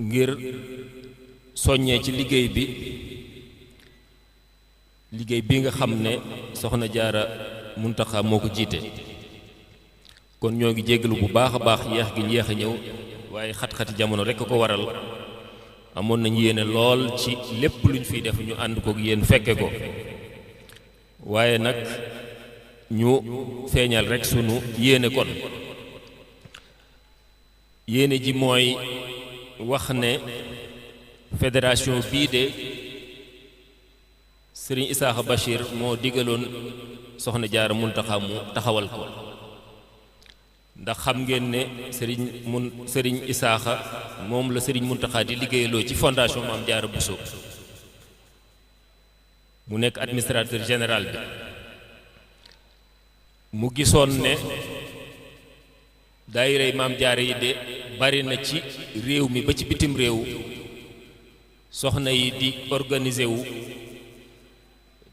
ngir soññee ci liggéey bi nga xam ne soxna Jaara Muntaxa moo ko jiite. kon ñoo ngi jéggalu bu baax a baax yéex gi yéex a ñëw waaye xat-xati jamono rekk ko waral. amoon nañu yéene lool ci lépp luñ fiy def ñu ànd kook yéen fekke ko waaye nag ñu feeñal rekk sunu yéene kon yéene ji mooy wax ne fédération bii de Sëriñ Isaaxa Bachir moo digaloon soxna Jaara Muntaxa mu taxawal ko ndax xam ngeen ne sëriñ Isaaxa moom la sëriñ Muntaxa di liggéeyaloo ci fondation Maam Jaara Bousso mu nekk administrateur général bi mu gisoon ne daayirey Maam Jaara yi de bari na ci réew mi ba ci bitim réew soxna yi di organiser wu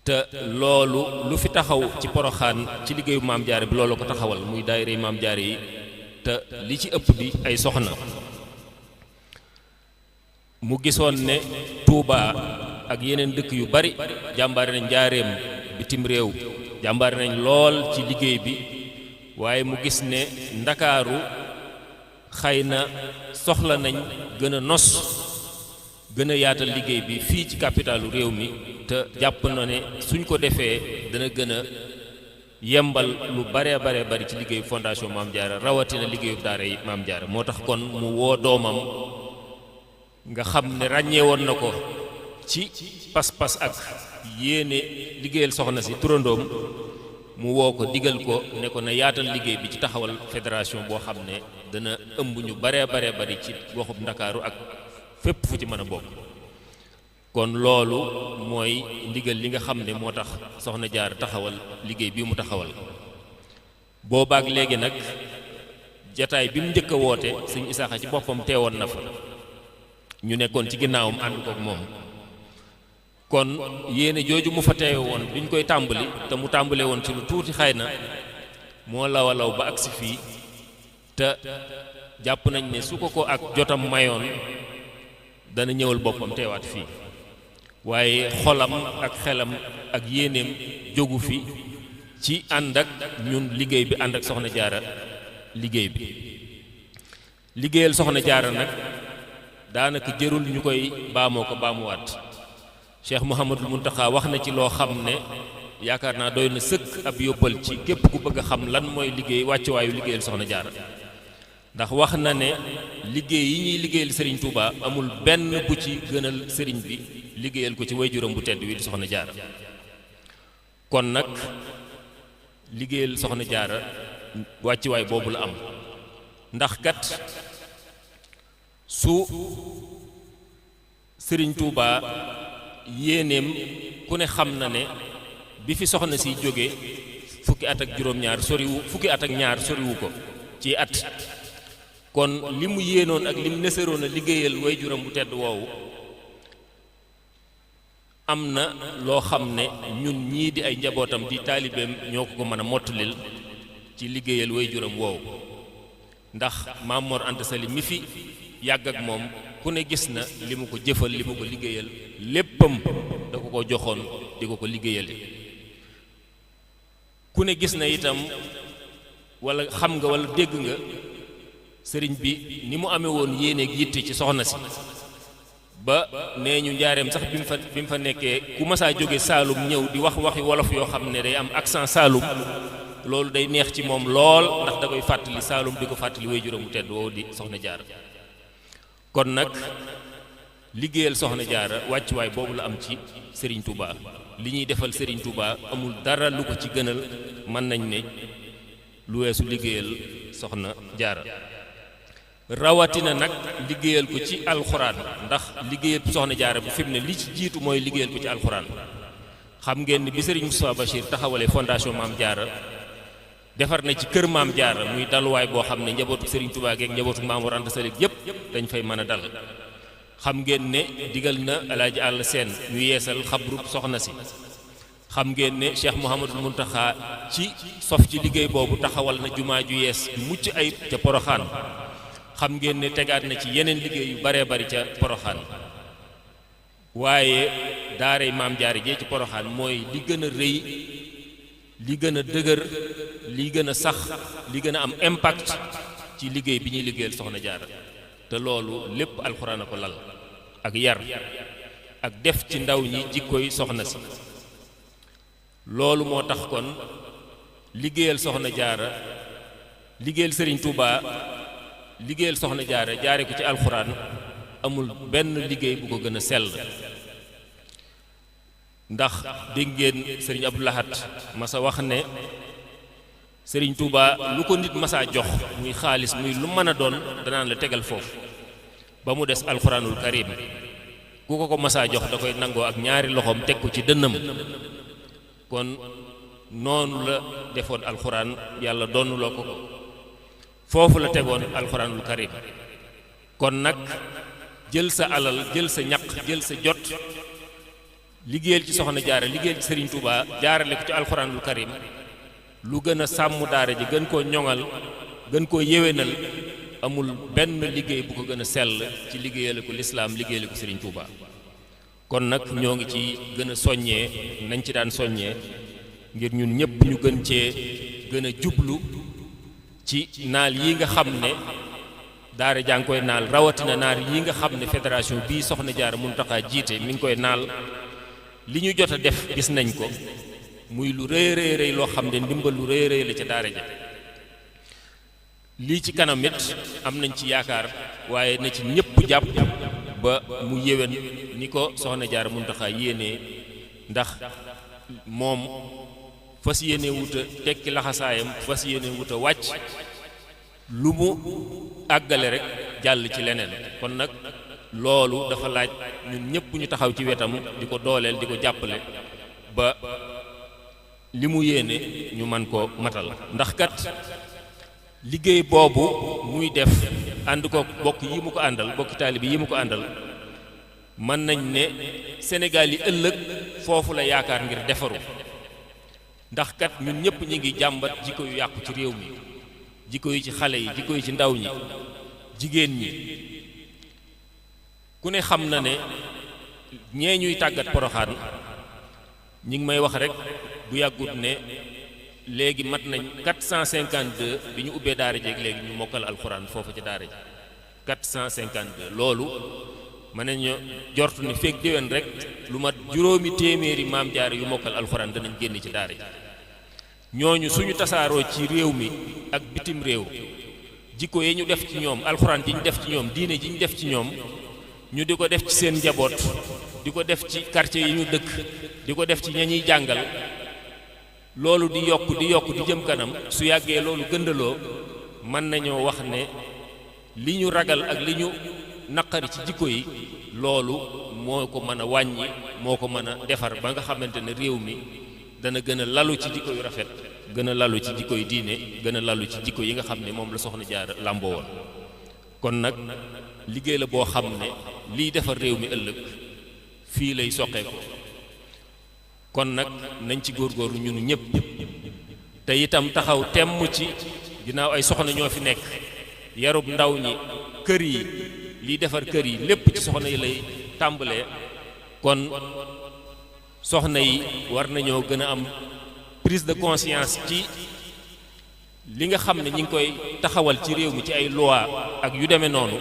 te loolu lu fi taxaw ci Poroxaan ci liggéeyu Maam Jaara bi loolu ko taxawal muy daayirey Maam Jaara yi te li ci ëpp di ay soxna mu gisoon ne Touba ak yeneen dëkk yu bari jàmbaare nañ njaareem bitim réew jàmbaare nañ lool ci liggéey bi waaye mu gis ne Ndakaaru xëy na soxla nañ gën a nos gën a yaatal liggéey bi fii ci capitalu réew mi te jàpp na ne suñ ko defee dana gën a yembal lu bare bari ci liggéeyu fondation Maam Jaara rawatina liggéeyu daara yi Maam Jaara moo tax kon mu woo doomam nga xam ne ràññee woon na ko ci pas-pas ak yéene liggéeyal soxna si turandoom mu woo ko digal ko ne ko na yaatal liggéey bi ci taxawal fédération boo xam ne dana ëmb ñu bare bari ci goxub Ndakaaru ak fépp fu ci mën a bokk kon loolu mooy ndigal li nga xam ne moo tax soxna Jaara taxawal liggéey bi mu taxawal boobaak léegi nag jataay bi mu njëkk a woote sëñ Isaaxa ci boppam teewoon na fa ñu nekkoon ci ginnaawam ànd kook moom kon yéene jooju mu fa teewe woon bi ñu koy tàmbali te mu tàmbalee woon ci lu tuuti xëy na moo lawalaw ba agsi fii te jàpp nañ ne su ko ak jotam mayoon dana ñëwal boppam teewaat fii waaye xolam ak xelam ak yéeneem jógu fi ci ànd ak ñun liggéey bi ànd ak soxna Jaara liggéey bi liggéeyal soxna Jaara nag daanaka jërul ñu koy baamoo ko baamuwaat Cheikh Mouhamadul Muntaxa wax na ci loo xam ne yaakaar naa doy na sëkk ab yóbbal ci képp ku bëgg a xam lan mooy liggéey wàccuwaayu liggéeyal soxna Jaara ndax wax na ne liggéey yi ñuy liggéeyal sëriñ Touba amul benn bu ci gënal sëriñ bi liggéeyal ko ci waajuram bu tedd wi di soxna Jaara kon nag liggéeyal soxna Jaara wàccuwaay boobu la am ndax kat su sëriñ Touba yéeneem ku ne xam na ne bi fi soxna si jóge fukki at ak ñaar soriwu ko ci at kon li mu yéenoon ak li mu nësaroon a liggéeyal waajuram bu tedd woowu am na loo xam ne ñun ñii di ay njabootam di taalibeem ñoo ko mën a mottalil ci liggéeyal waajuram woowu ndax Maam Mor Anta Sali mi fi yàgg ak moom ku ne gis na li mu ko jëfal li mu ko liggéeyal léppam da ko joxoon di ko liggéeyale ku ne gis na itam wala xam nga wala dégg nga sëriñ bi ni mu amee woon yéeneeg yitte ci soxna si ba nee ñu njaareem sax bi mu fa nekkee ku masaa jóge Saalum ñëw di wax waxi wolof yoo xam ne day am accent Saalum loolu day neex ci moom lool ndax da koy fàttali Saalum di ko fàttali waajuram mu tedd woowu di soxna Jaara kon nag liggéeyal soxna Jaara wàccuwaay boobu la am ci Serigne Touba li ñuy defal Serigne Touba amul dara lu ko ci gënal mën nañ ne lu weesu liggéeyal soxna Jaara rawatina nag liggéeyal ko ci alxuraan ndax liggéeyal soxna Jaara bu fi mu ne li ci jiitu mooy liggéeyal ko ci alxuraan xam ngeen ni bi Serigne Moustapha Bachir taxawalee fondation Maam Jaara defar na ci kër Maam Jaara muy daluwaay boo xam ne njabootu Serigne Touba geek njabootu Maam Mor Anta Sali yëpp dañ fay mën a dal xam ngeen ne digal na Alaaji Àll Seen ñu yeesal xabrub soxna si xam ngeen ne Cheikh Mouhamadul Muntaxa ci sof ci liggéey boobu taxawal na jumaa ju yees ju mucc ayib ca Poroxaan xam ngeen ne tegaat na ci yeneen liggéey yu baree bari ca Poroxaan waaye daaray Maam Jaara jee ci Poroxaan mooy li gën a rëy li gën a dëgër li gën a sax li gën a am impact ci liggéey bi ñuy liggéeyal Soxna Jaara te loolu lépp alxuraan a ko lal ak yar ak def ci ndaw ñi jikkoy soxna si loolu moo tax kon liggéeyal Soxna Jaara liggéeyal Sëriñ Tuubaa liggéeyal Soxna Jaara jaare ko ci alxuraan amul benn liggéey bu ko gën a sell ndax dégg ngeen Sëriñ Abdou Lahad masa wax ne Sëriñ Tuubaa lu ko nit masaa jox muy xaalis muy lu mën a doon danaan la tegal foofu ba mu des alxuraanul karim ku ko masaa jox da koy nangoo ak ñaari loxoom teg ko ci dënnam kon noonu la defoon alxuraan yàlla doonuloo ko foofu la tegoon alxuraanul karim kon nag jël sa alal jël sa ñaq jël sa jot liggéeyal ci Soxna Jaara liggéeyal ci Sëriñ Tuubaa jaarale ko ci alxuraanul karim lu gën a sàmm daara ji gën koo ñoŋal gën koo yéwénal amul benn liggéey bu ko gën a sell ci liggéeyale ko lislaam liggéeyale ko Sëriñ Tuubaa kon nag ñoo ngi ci gën a soññee nañ ci daan soññee ngir ñun ñëpp ñu gën cee gën a jublu ci naal yi nga xam ne daara jaa ngi koy naal rawatina naal yi nga xam ne fédération bii Soxna Jaara Muntaxa jiite mi ngi koy naal li ñu jot a def gis nañ ko muy lu rëy rëy rëy loo xam ne ndimbal lu rëy rëy la ca daara ja lii ci kanam it am nañ ci yaakaar waaye na ci ñëpp jàpp ba mu yéwén ni ko Soxna Jaara Muntaxa yéenee ndax moom fas yéene wuta tekki laxasaayam fas yéene wuta wàcc lu mu àggale rek jàll ci leneen kon nag loolu dafa laaj ñun ñëpp ñu taxaw ci wetam di ko dooleel di ko jàppale ba li mu yéene ñu man ko matal ndax kat liggéey boobu muy def ànd ko bokk yi mu ko àndal bokki taalibe yi mu ko àndal mën nañ ne Sénégal yi ëllëg foofu la yaakaar ngir defaru ndax kat ñun ñëpp ñi ngi jàmbat jikko yu yàqu ci réew mi jikko yi ci xale yi jikko yi ci ndaw ñi jigéen ñi ku ne xam na ne ñee ñuy tàggat Poroxaan ñi ngi may wax rek bu yàggut ne léegi mat nañ 452 bi ñu ubbee daara jeeg léegi ñu mokkal alxuraan foofu ci daara ji 452 loolu mën nañu jortu ni feek déwén rek lu mat juróomi téeméeri maam jaara yu mokkal alxuraan danañ génn ci daara ji ñooñu suñu tasaaroo ci réew mi ak bitim réew jikko yi ñu def ci ñoom alxuraan ji ñu def ci ñoom diine ji ñu def ci ñoom ñu di ko def ci seen njaboot di ko def ci quartier yi ñu dëkk di ko def ci ña ñuy jàngal loolu di yokk di jëm kanam su yàggee loolu gëndaloo mën nañoo wax ne li ñu ragal ak li ñu naqari ci jikko yi loolu moo ko mën a wàññi moo ko mën a defar ba nga xamante ne réew mi dana gën a lalu ci jikko yu rafet gën a lalu ci jikko yu diine gën a lalu ci jikko yi nga xam ne moom la Soxna Jaara làmboo woon kon nag liggéey la boo xam ne liy defar réew mi ëllëg fii lay soqee ko kon nag nañ ci góorgóorlu ñun ñëpp te itam taxaw temm ci ginnaaw ay soxna ñoo fi nekk yarub ndaw ñi kër yi liy defar kër yi lépp ci soxna yi lay tàmbalee kon soxna yi war nañoo gën a am prise de conscience ci li nga xam ne ñi ngi koy taxawal ci réew mi ci ay loi ak yu demee noonu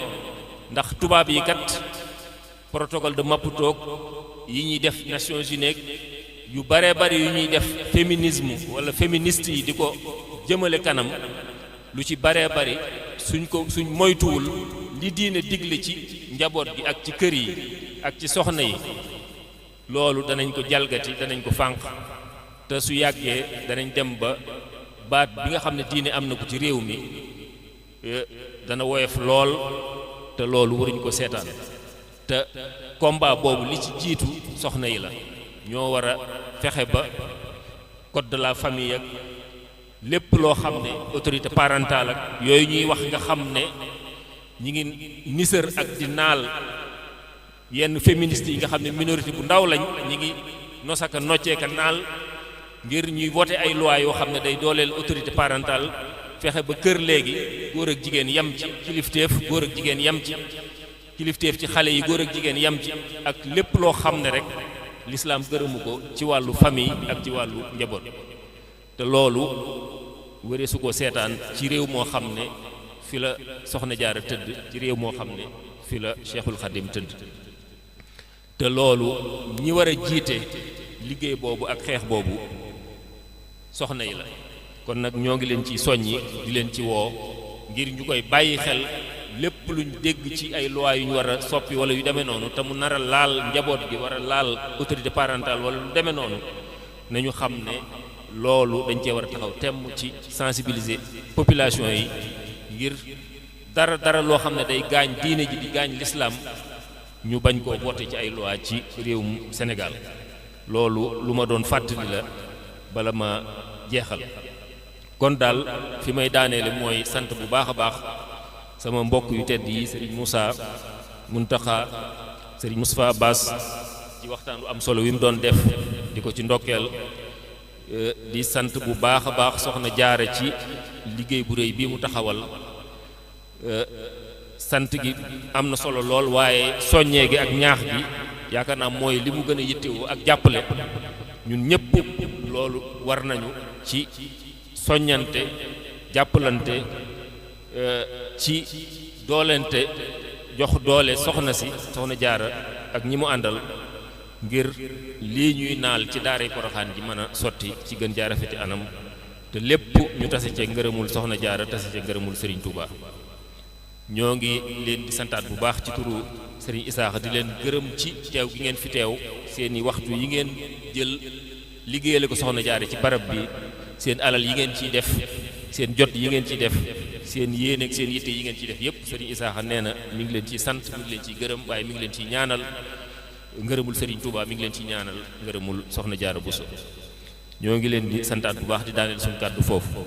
ndax tubaab yi kat protocole de Maputo yi ñuy def Nations Unies yu bare bari yu ñuy def féminisme wala féministe yi di ko jëmale kanam lu ci bare bari suñ moytuwul li diine digle ci njaboot gi ak ci kër yi ak ci soxna yi loolu danañ ko jalgati danañ ko fànq te su yàggee danañ dem ba baat bi nga xam ne diine am na ko ci réew mi dana woyof lool te loolu waruñ ko seetaan te combat boobu li ci jiitu soxna yi la ñoo war a fexe ba code de la famille ak lépp loo xam ne autorité parentale ak yooyu ñuy wax nga xam ne ñi ngi nisër ak di naal yenn féministes yi nga xam ne minorité bu ndaw lañ ñi ngi nosaka nocceeka naal ngir ñuy voté ay loi yoo xam ne day dooleel autorité parentale fexe ba kër léegi góor ak jigéen yem ci kilifteef góor ak jigéen yem ci kilifteef ci xale yi góor ak jigéen yem ci ak lépp loo xam ne rek lislaam gërëmu ko ci wàllu famille ak ci wàllu njaboot te loolu wëree su ko seetaan ci réew moo xam ne fi la soxna jaara tëdd ci réew moo xam ne fi la Cheikhul Khadim tëdd te loolu ñi war a jiite liggéey boobu ak xeex boobu soxna yi la kon nag ñoo ngi leen ci soññi di leen ci woo ngir ñu koy bàyyi xel lépp luñ dégg ci ay loi yu ñu war a soppi wala yu demee noonu te mu nar a laal njaboot gi war a laal autorité parentale wala lu demee noonu nañu xam ne loolu dañ cee war a taxaw temm ci sensibiliser population yi ngir dara loo xam ne day gaañ diine ji di gaañ l'islam ñu bañ koo voté ci ay loi ci réewum Sénégal loolu lu ma doon fàttali la bala ma jeexal kon daal fi may daaneele mooy sant bu baax a baax sama mbokk yu tedd yi Serigne Moussa Muntaxa Serigne Moustapha Abbas ci waxtaan bu am solo wi mu doon def di ko ci ndokkeel di sant bu baax a baax soxna jaare ci liggéey bu rëy bii mu taxawal sant gi am na solo lool waaye soññee gi ak ñaax gi yaakaar naa mooy li mu gën a yittewoo ak jàppale ñun ñëpp loolu war nañu ci soññante jàppalante ci doolente jox doole soxna jaara ak ñi mu àndal ngir lii ñuy naal ci daaray Poroxaan ji mën a sotti ci gën jaa rafeti anam te lépp ñu tase ca ngërëmul soxna jaara tase ca ngërëmul Serigne Touba ñoo ngi leen di santaat bu baax ci turu Serigne Isaaxa di leen gërëm ci teew gi ngeen fi teew seeni waxtu yi ngeen jël liggéeyale ko soxna jaare ci barab bi seen alal yi ngeen ciy def seen jot yi ngeen ciy def seen yéene ak seen yitte yi ngeen ciy def yépp Serigne Isaaxa nee na mi ngi leen ciy sant mi ngi leen ciy gërëm waaye mi ngi leen ciy ñaanal ngërëmul Serigne Touba mi ngi leen ciy ñaanal ngërëmul soxna jaara Bousso ñoo ngi leen di santaat bu baax di daaneel suñu kàddu foofu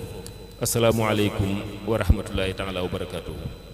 asalaamualeykum wa rahmatullahi taala wa barakaatuhu